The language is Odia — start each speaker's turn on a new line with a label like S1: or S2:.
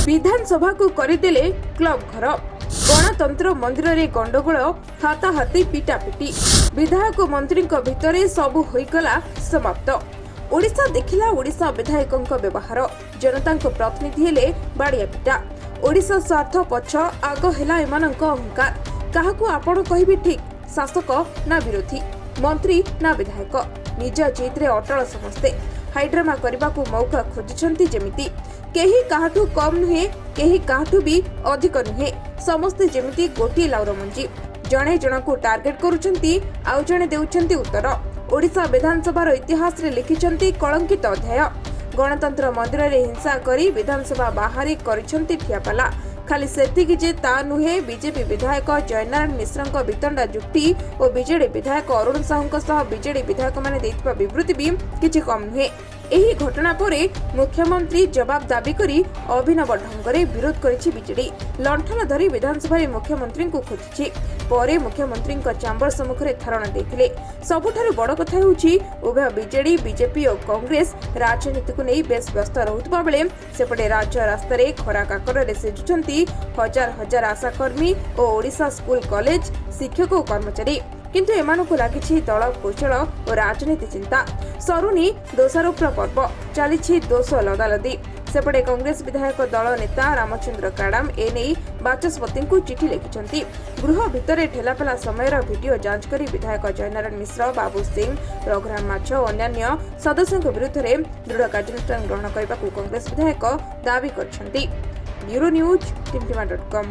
S1: ବିଧାନସଭାକୁ କରିଦେଲେ କ୍ଲବ ଘର। ଗଣତନ୍ତ୍ର ମନ୍ଦିରରେ ଗଣ୍ଡଗୋଳ, ହାତାହାତି, ପିଟାପିଟି। ବିଧାୟକ ମନ୍ତ୍ରୀଙ୍କ ଭିତରେ ସବୁ ହୋଇଗଲା ସମାପ୍ତ। ଓଡ଼ିଶା ଦେଖିଲା ଓଡ଼ିଶା ବିଧାୟକଙ୍କ ବ୍ୟବହାର। ଜନତାଙ୍କ ପ୍ରତିନିଧି ହେଲେ ବାଡ଼ିଆ ପିଟା। ଓଡ଼ିଶା ସ୍ୱାର୍ଥ ପଛ, ଆଗ ହେଲା ଏମାନଙ୍କ ଅହଙ୍କାର। କାହାକୁ ଆପଣ କହିବେ ଠିକ୍, ଶାସକ ନା ବିରୋଧୀ, ମନ୍ତ୍ରୀ ନା ବିଧାୟକ? ନିଜ ଜିଦ୍ରେ ଅଟଳ ସମସ୍ତେ। ହାଇଡ୍ରାମା କରିବାକୁ ମୌକା ଖୋଜୁଛନ୍ତି ଯେମିତି। କେହି କାହାଠୁ କମ୍ ନୁହେଁ, କେହି କାହାଠୁ ବି ଅଧିକ ନୁହେଁ। ସମସ୍ତେ ଯେମିତି ଗୋଟିଏ ଲାଉର ମଞ୍ଜି। ଜଣେ ଜଣକୁ ଟାର୍ଗେଟ କରୁଛନ୍ତି, ଆଉ ଜଣେ ଦେଉଛନ୍ତି ଉତ୍ତର। ଓଡ଼ିଶା ବିଧାନସଭାର ଇତିହାସରେ ଲେଖିଛନ୍ତି କଳଙ୍କିତ ଅଧ୍ୟାୟ। ଗଣତନ୍ତ୍ର ମନ୍ଦିରରେ ହିଂସା କରି ବିଧାନସଭା ବାହାରେ କରିଛନ୍ତି ଠିଆପାଲା। ଖାଲି ସେତିକି ଯେ ତା ନୁହେଁ, ବିଜେପି ବିଧାୟକ ଜୟନାରାୟଣ ମିଶ୍ରଙ୍କ ବିତଣ୍ଡା ଯୁକ୍ତି ଓ ବିଜେଡି ବିଧାୟକ ଅରୁଣ ସାହୁଙ୍କ ସହ ବିଜେଡି ବିଧାୟକମାନେ ଦେଇଥିବା ବିବୃତ୍ତି ବି କିଛି କମ୍ ନୁହେଁ। ଏହି ଘଟଣା ପରେ ମୁଖ୍ୟମନ୍ତ୍ରୀ ଜବାବ ଦାବି କରି ଅଭିନବ ଢଙ୍ଗରେ ବିରୋଧ କରିଛି ବିଜେଡି। ଲଣ୍ଠନ ଧରି ବିଧାନସଭାରେ ମୁଖ୍ୟମନ୍ତ୍ରୀଙ୍କୁ ଖୋଜିଛି। ପରେ ମୁଖ୍ୟମନ୍ତ୍ରୀଙ୍କ ଚାମ୍ବର ସମ୍ମୁଖରେ ଧାରଣା ଦେଇଥିଲେ। ସବୁଠାରୁ ବଡ଼ କଥା ହେଉଛି, ଉଭୟ ବିଜେଡି, ବିଜେପି ଓ କଂଗ୍ରେସ ରାଜନୀତିକୁ ନେଇ ବେଶ୍ ବ୍ୟସ୍ତ ରହୁଥିବା ବେଳେ ସେପଟେ ରାଜ୍ୟ ରାସ୍ତାରେ ଖରା କାକରରେ ସିଝୁଛନ୍ତି ହଜାର ହଜାର ଆଶାକର୍ମୀ ଓ ଓଡ଼ିଶା ସ୍କୁଲ କଲେଜ ଶିକ୍ଷକ ଓ କର୍ମଚାରୀ। କିନ୍ତୁ ଏମାନଙ୍କୁ ଲାଗିଛି ଦଳ କୌଶଳ ଓ ରାଜନୀତି ଚିନ୍ତା। ସରୁନି ଦୋଷାରୋପର ପର୍ବ, ଚାଲିଛି ଦୋଷ ଲଦାଲଦି। ସେପଟେ କଂଗ୍ରେସ ବିଧାୟକ ଦଳ ନେତା ରାମଚନ୍ଦ୍ର କାଡାମ ଏନେଇ ବାଚସ୍ପତିଙ୍କୁ ଚିଠି ଲେଖିଛନ୍ତି। ଗୃହ ଭିତରେ ଠେଲାପେଲା ସମୟର ଭିଡିଓ ଯାଞ୍ଚ କରି ବିଧାୟକ ଜୟନାରାୟଣ ମିଶ୍ର, ବାବୁ ସିଂ, ରଘୁରାମ ମାଛ ଓ ଅନ୍ୟାନ୍ୟ ସଦସ୍ୟଙ୍କ ବିରୁଦ୍ଧରେ ଦୃଢ଼ କାର୍ଯ୍ୟାନୁଷ୍ଠାନ ଗ୍ରହଣ କରିବାକୁ କଂଗ୍ରେସ ବିଧାୟକ ଦାବି କରିଛନ୍ତି। Bureau news, Timtima dot com.